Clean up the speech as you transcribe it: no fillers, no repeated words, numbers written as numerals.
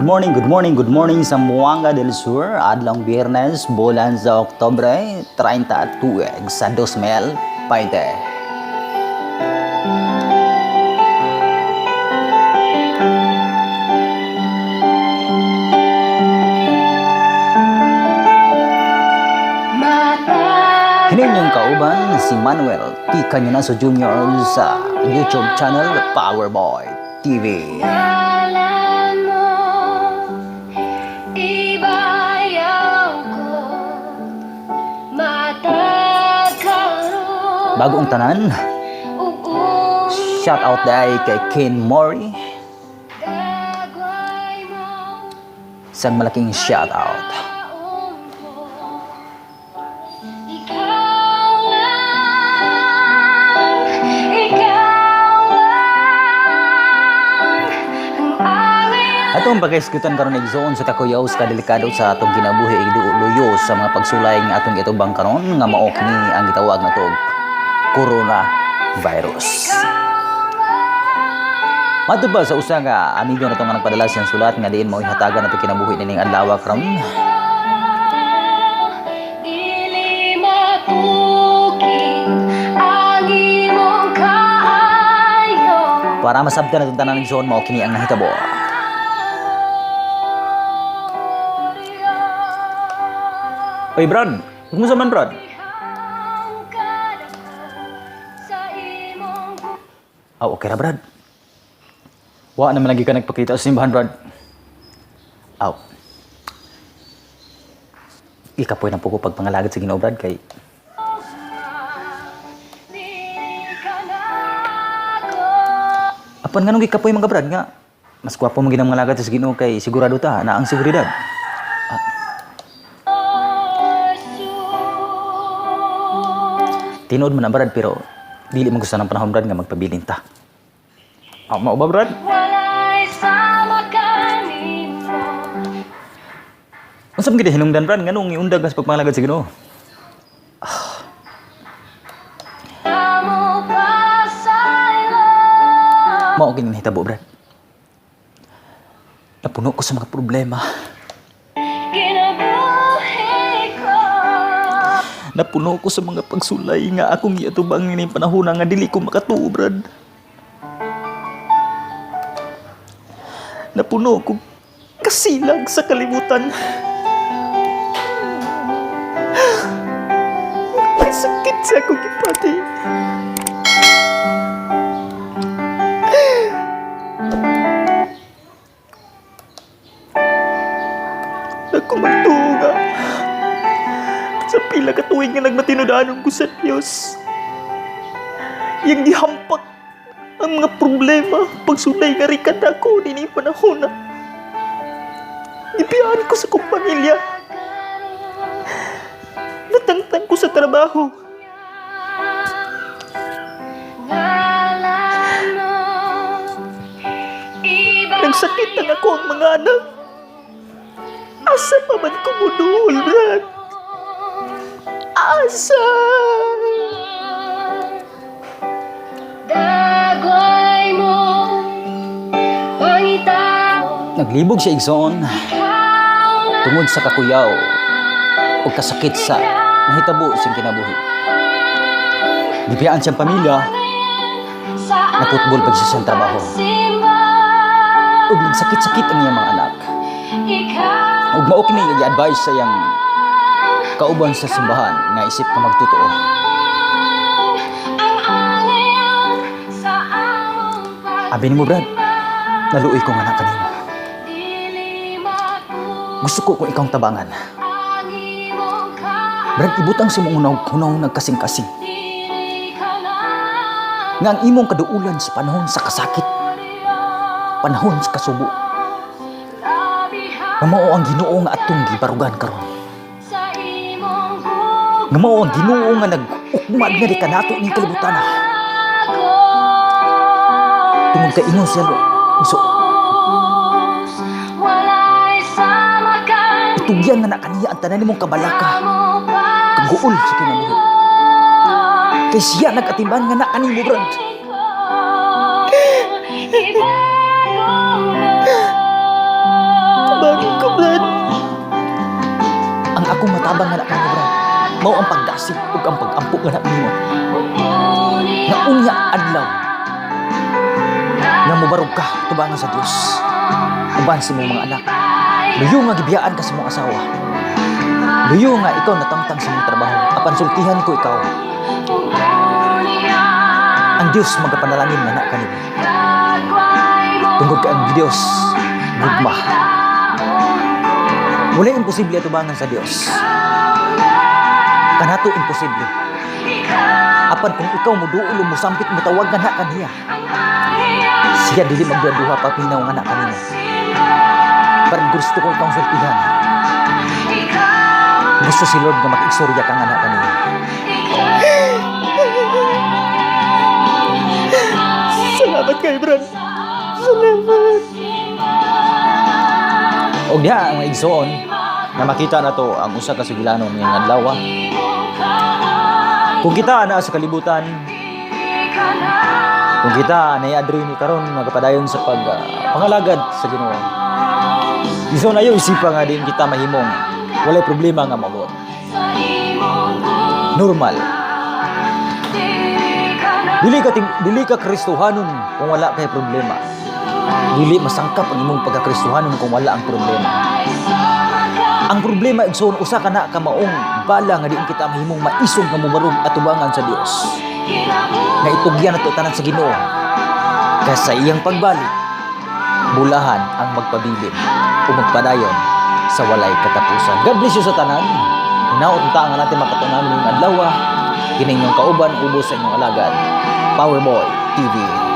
Good morning, good morning, good morning sa Zamboanga del Sur. Adlong Biyernes, bulan sa Oktubre, 30 tuig sa 2020. Kini inyong kauban si Manuel T. Cañonazo Jr. sa YouTube channel Powerboy TV. Ngalan mo, ibayaw ko, matag karon. Bago ang tanan, ug shout out dai kay Ken Mori. Dagway mo Isang malaking shout out. Taon ko. Ikaw lang, ikaw lang ang angay. Atong pagkaiskutan karon, igsoon, sa kakuyaw sa kadelikado sa atong kinabuhi, luyo sa mga pagsulay nga atong itubang karon nga mao kini ang gitawag nato corona virus. Matod pa sa usa ka amigo nato nga nagpadala siyang sulat nga diin mao hatagan nato kinabuhi nining adlaw karon. Dili matukid ang imong kaayo. Para masabtan natong tanan, igsoon, mao kini ang nahitabo. Oy Brad, kumusta man, Brad? Ah, okay ra, Brad. Wa naman lagi ka nagpakita sa simbahan, Brad. Aw. Ikapoy na po ko pagpangalagad sa Ginoo, Brad, kay apan nganong gikapoy mga Brad nga mas gwapo man ginang mangalagad sa Ginoo kay sigurado ta na ang seguridad. Ah. Tinuod man na, Brad, pero dili man gusto ng panahon, Brad, nga magpabilin ta. Ah, mao ba, Brad? Walay sama kanimo. Unsa man gid hinungdan, Brad, nganong iundag ka sa pagpangalagad sa Ginoo? Amo pasaylo. Mao kini nahitabo, Brad. Napuno ko sa mga problema. Kinabuhi ko. Napuno ko sa mga pagsulay nga akong giatubang nining panahon nga dili ko makatuo, Brad. Napuno ko kasilag sa kalibutan. Ay, sakit sa akong gipati. Ako magtuo nga sa pila ka tuig nga nagmatinud-anon ko sa Dios, iyang gihampak ang mga problema, pagsulay nga rikat ako nini panahon na. Gibiyaan ko sa kong pamilya. Natangtang ko sa trabaho. Ngalan mo, Nagsakit ang ako ang mga anak. Asa pa man ko muduol, Brad? Asa? Dagway mo, pangita. Naglibog siya, igsoon, tungod sa kakuyaw o kasakit sa nahitabo siyang kinabuhi. Gibiyaan siyang pamilya, naputbol pag siya siyang trabaho. Ug nagsakit-sakit ang iyang mga anak. Ug mao kini gi-advise sa iyang kauban sa simbahan nga isip ka magtotoo. Abi nimo, Brad, naluoy ko nga na kanimo. Gusto ko kung ikaw ang tabangan. Brad, ibutang sa imong hunaw nagkasing-kasing nga ang imong kaduulan sa panahon sa kasakit, panahon sa kasubo, nga mao ang Ginoo nga atong gibarugan karon. Nga mao ang Ginoo nga nag-ukmad nga di kanato ning kalibutan. Tungod kay ingon siya, so, itugyan nga na kaniya ang tanan nimong kabalaka, kaguol sa kinabuhi. Kay siya nag-atiman nga na kanimo, Brad. Brad. Ang akong matabang nga kanimo, Brad, mao ang pagdasig ug ang pag-ampo nga nimo. Nga unya adlaw nga mubarog ka tubangan sa Dios, uban sa imong mga anak. Luyo nga gibiyaan ka sa imong asawa. Luyo nga ikaw natangtang sa imong trabaho. Apan sultihan ko ikaw. Ang Dios magapanalangin nga na kanimo. Tungod kay ang Dios gugma. Wala imposible atubangan sa Dios. Kanato imposible. Apan kung ikaw muduol o musampit, mutawag nga na kaniya, siya dili magduha paminaw nga na kanimo. Pero gusto ko ikaw sultihan. Gusto si Lord nga makigsorya ka nga na kaniya. Salamat kay Brad. Salamat. Og diha ang igsoon na makita nato ang usa ka sugilanon ngayong adlaw. Kung kita naa sa kalibutan, kung kita nay adri ni karon magapadayon sa pag pangalagad sa Ginoo. Igsoon, ayo isipa nga din kita mahimong walay problema nga maabot. Normal. Dili ka Kristohanon kung wala kay problema. Dili masangkap ang imong pagkakristohanon kung wala ang problema. Ang problema, igsoon, usa ka na ka maong bala nga diin kita mahimong maisog nga mubarog atubangan sa Dios. Nga itugyan nato tanan sa Ginoo. Kay sa iyang pagbalik, bulahan ang magpabilin o magpadayon sa walay katapusan. God bless you sa tanan. Hinaot ta nga natin makatunan ning adlaw. Kini inyong kauban ubos sa inyong alagad, Powerboy TV.